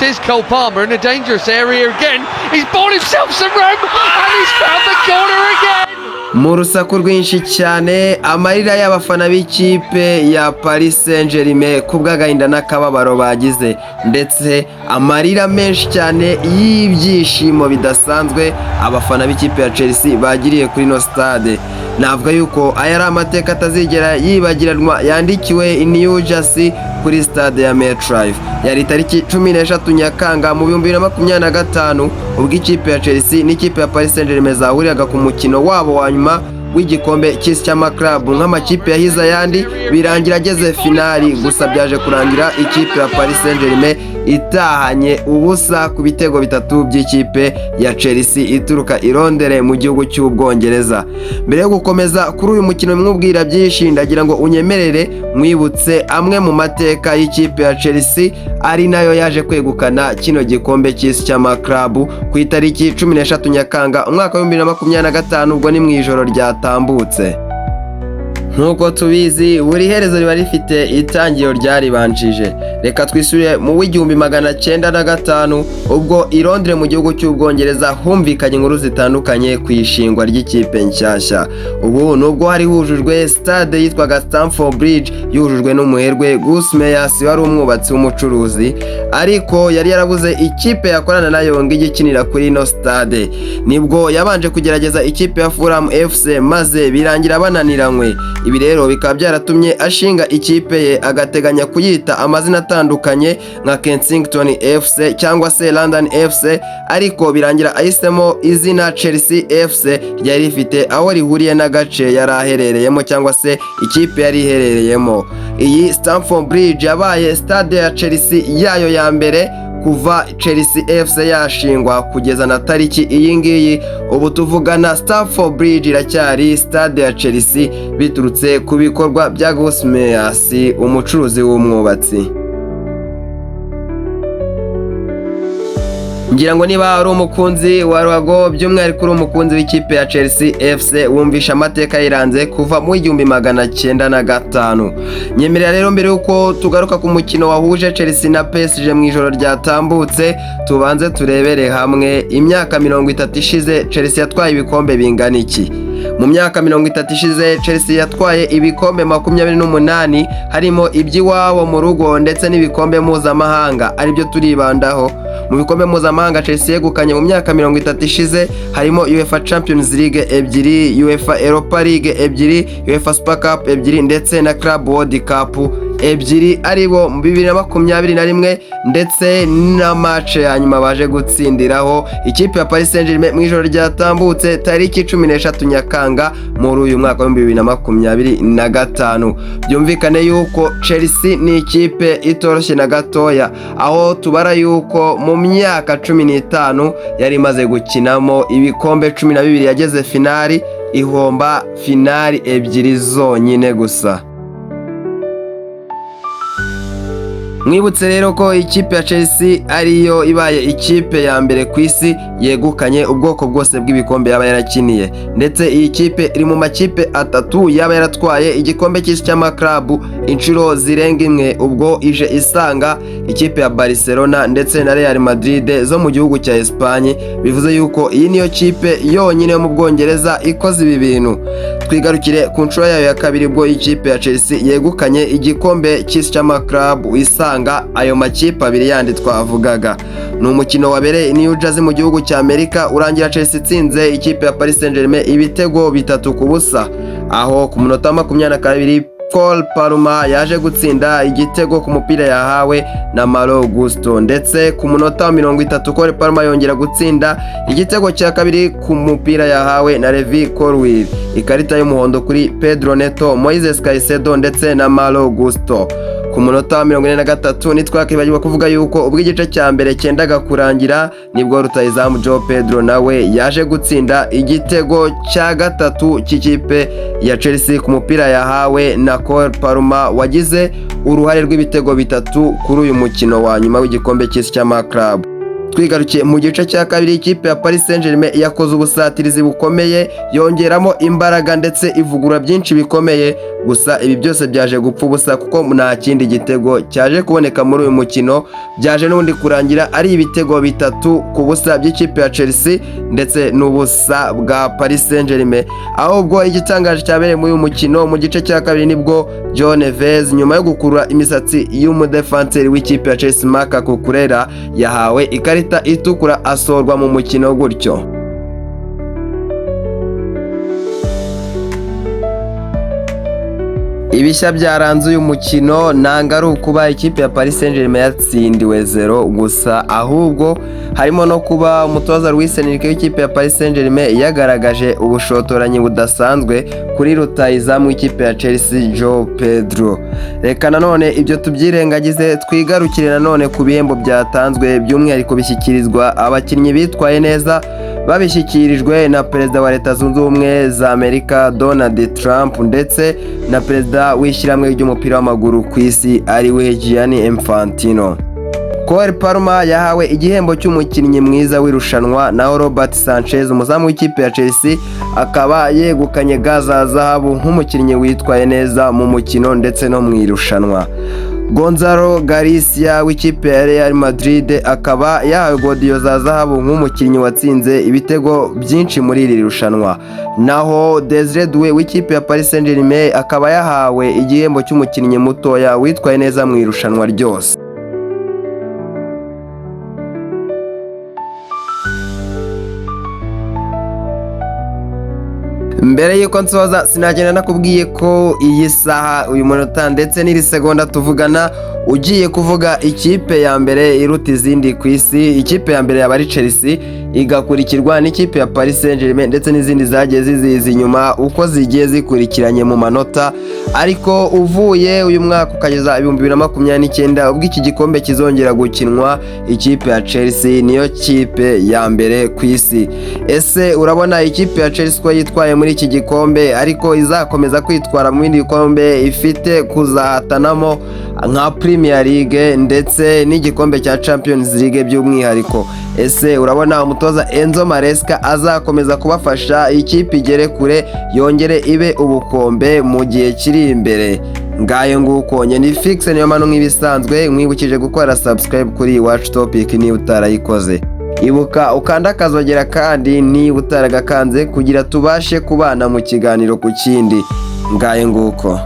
Here's Cole Palmer in a dangerous area again. He's bought himself some room and he's found the corner again. Mu rusaku rwinshi cyane, amarira y'abafana b'ikipe ya Paris Saint-Germain ku bw'agahinda n'akababaro bagize, ndetse amarira menshi cyane y'ibyishimo bidasanzwe abafana b'ikipe ya Chelsea bagiriye kuri ino stade. Navuga yuko aya ari amateka atazigera yibagiranwa yandikiwe i New Jersey kuri stade ya MetLife. Yari tariki 13 Nyakanga mu 2025, ubwo ikipe ya Chelsea n'ikipe ya Paris Saint-Germain zahuriraga ku mukino wabo wa nyuma w'igikombe cy'isi cy'amaklabu nk'amakipe yahize ayandi, birangira ageze finali. Gusa byaje kurangira ikipe ya Paris Saint-Germain itahanye ubusa ku bitego bitatu by'ikipe ya Chelsea ituruka i Londres mu gihugu cy'Ubwongereza. Mbere yo gukomeza kuri uyu mukino mwubwira byinshi, ndagira ngo unyemerere mwibutse amwe mu mateka y'ikipe ya Chelsea, ari nayo yaje kwegukana kino gikombe cy'isi cy'amaklabu ku itariki 13 Nyakanga umwaka wa 2025, ubwo ni mu ijoro ryatambutse. Nk'uko tubizi, buri herezo riba rifite itangiriro ryaribanjije. Reka twisubire mu w'1905, ubwo i Londres mu gihugu cy'Ubwongereza humvikanye inkuru zitandukanye ku ishingwa ry'ikipe nshyashya. Ubu nubwo hari hujujwe stade yitwaga Stamford Bridge, yujujwe n'umuherwe Gus Meyers wari umwubatsi w'umucuruzi, ariko yari yarabuze ikipe yakorana nayo ngo ijye ikinira kuri ino stade. Nibwo yabanje kugerageza ikipe ya Fulham FC, maze birangira bananiranywe. Ibi rero bikaba byaratumye ashinga ikipe ye, agateganya kuyita amazina atandukanye nka Kensington FC cyangwa se London FC, ariko birangira ahisemo izina Chelsea FC ryari rifite aho rihuriye n'agace yari aherereyemo cyangwa se ikipe yari iherereyemo. Iyi Stamford Bridge yabaye stade ya Chelsea yayo ya mbere kuva Chelsea FC yashingwa kugeza na tariki iyi ngiyi ubu tuvugana. Stamford Bridge iracyari stade ya Chelsea biturutse ku bikorwa bya Gus Meyers, umucuruzi w'umwubatsi. Ngira ngo niba ari umukunzi wa ruhago, by'umwihariko uri umukunzi w'ikipe ya Chelsea FC, wumvisha amateka yiranze kuva mu 1905. Nyemerera rero, mbere y'uko tugaruka ku mukino wahuje Chelsea na PSG mu ijoro ryatambutse, tubanze turebere hamwe imyaka 30 ishize Chelsea yatwaye ibikombe bingana iki. Mu myaka 30 ishize Chelsea yatwaye ibikombe 28, harimo iby'iwabo mu rugo ndetse n'ibikombe mpuzamahanga, aribyo turibandaho. Mu bikombe mpuzamahanga Chelsea yegukanye mu myaka 30 ishize harimo UEFA Champions League ebyiri, UEFA Europa League ebyiri, UEFA Super Cup ebyiri ndetse na Club World Cup ebyiri, aribo mu 2021 ndetse na match ya nyuma baje gutsindiraho ikipe ya Paris Saint-Germain mu ijoro ryatambutse tariki 13 Nyakanga muri uyu mwaka wa 2025. Byumvikane yuko Chelsea ni ikipe itoroshye na gatoya, aho tubara yuko mu myaka 15 yari imaze gukinamo ibikombe 12, yageze finali, ihomba finali ebyiri zonyine gusa. Mwibutse rero ko ikipe ya Chelsea ariyo ibaye ikipe ya mbere ku isi yegukanye ubwoko bwose bw'ibikombe yaba yarakiniye, ndetse iyi kipe iri mu makipe atatu yaba yaratwaye igikombe cy'isi cy'amaklabu inshuro zirenga imwe, ubwo ije isanga ikipe ya Barcelona ndetse na Real Madrid zo mu gihugu cya Espagne. Bivuze yuko iyi niyo kipe yonyine yo mu Bwongereza ikoze ibi bintu. Twigarukire ku nshuro yayo ya kabiri, ubwo ikipe ya Chelsea yegukanye igikombe cy'isi cy'amaklabu isanga ayo makipe abiri yandi twavugaga. Ni umukino wabereye i New Jersey mu gihugu cya Amerika, urangira Chelsea itsinze ikipe ya Paris Saint-Germain ibitego 3-0, aho ku munota wa 22 Cole Palmer yaje gutsinda igitego ku mupira yahawe na Malo Gusto, ndetse ku munota wa 30 Cole Palmer yongera gutsinda igitego cya kabiri ku mupira yahawe na Levi Colwill. Ikarita y'umuhondo kuri Pedro Neto, Moises Caicedo ndetse na Malo Gusto. Ku munota wa 43, ntitwakwibagirwa kuvuga yuko ubwo igice cya mbere cyendaga kurangira, nibwo rutahizamu Joe Pedro nawe yaje gutsinda igitego cya gatatu cy'ikipe ya Chelsea ku mupira yahawe na Cole Palmer, wagize uruhare rw'ibitego bitatu kuri uyu mukino wa nyuma w'igikombe cy'isi cy'amaklabu. Twigarukiye mu gice cya kabiri, ikipe ya Paris Saint-Germain yakoze ubusatirizi bukomeye, yongeramo imbaraga ndetse ivugurura byinshi bikomeye. Gusa ibi byose byaje gupfa ubusa kuko nta kindi gitego cyaje kuboneka muri uyu mukino. Byaje n'ubundi kurangira ari ibitego 3-0 by'ikipe ya Chelsea ndetse n'ubusa bwa Paris Saint-Germain. Ahubwo igitangaje cyabereye muri uyu mukino mu gice cya kabiri, nibwo João Neves, nyuma yo gukurura imisatsi y'umudefanseri w'ikipe ya Chelsea Marc Cucurella, yahawe ikarita itukura asohorwa mu mukino gutyo. Ibishya byaranze uyu mukino nanga ari ukuba ikipe ya Paris Saint-Germain yatsindiwe 0 gusa, ahubwo harimo no kuba umutoza Luis Enrique w'ikipe ya Paris Saint-Germain yagaragaje ubushotoranyi budasanzwe kuri rutahizamu w'ikipe ya Chelsea João Pedro. Reka nanone ibyo tubyirengagize, twigarukire nanone ku bihembo byatanzwe, by'umwihariko bishyikirizwa abakinnyi bitwaye neza, babishyikirijwe na Perezida wa Leta Zunze Ubumwe za Amerika Donald Trump ndetse na Perezida w'ishyirahamwe ry'umupira w'amaguru ku isi ariwe Gianni Infantino. Cole Palmer yahawe igihembo cy'umukinnyi mwiza w'irushanwa, naho Robert Sanchez, umuzamu w'ikipe ya Chelsea, akaba yegukanye ga za zahabu nk'umukinnyi witwaye neza mu mukino ndetse no mu irushanwa. Gonzalo Garcia w'ikipe ya Real Madrid akaba yahawe godiyo za zahabu nk'umukinnyi watsinze ibitego byinshi muri iri rushanwa. Naho Desire Doué w'ikipe ya Paris Saint-Germain akaba yahawe igihembo cy'umukinnyi mutoya witwaye neza mu irushanwa ryose. Mbere y'uko nsoza, sinagenda nakubwiye ko iyi saha, uyu munota ndetse n'iri segonda tuvugana, ugiye kuvuga ikipe ya mbere iruta izindi ku isi, ikipe ya mbere yaba ari Chelsea, igakurikirwa n'ikipe ya Paris Saint-Germain ndetse n'izindi zagiye ziziza inyuma uko zigiye zikurikiranye mu manota. Ariko uvuye uyu mwaka ukageza 2029, ubwo iki gikombe kizongera gukinwa, ikipe ya Chelsea niyo kipe ya mbere ku isi. Ese urabona ikipe ya Chelsea ko yitwaye muri iki gikombe, ariko izakomeza kwitwara mu bindi bikombe ifite kuzahatanamo nka Premier League ndetse n'igikombe cya Champions League by'umwihariko? Ese urabona umutoza Enzo Maresca azakomeza kubafasha ikipe igere kure, yongere ibe ubukombe mu gihe kiri imbere? Ngayo nguko, ni fixe, niyo mpano nk'ibisanzwe nkwibukije gukora subscribe kuri Iwacu Topic niba utarayikoze. Ibuka ukanda akazogera kandi niba utaragakanze, kugira tubashe kubana mu kiganiro ku kindi. Ngayo nguko.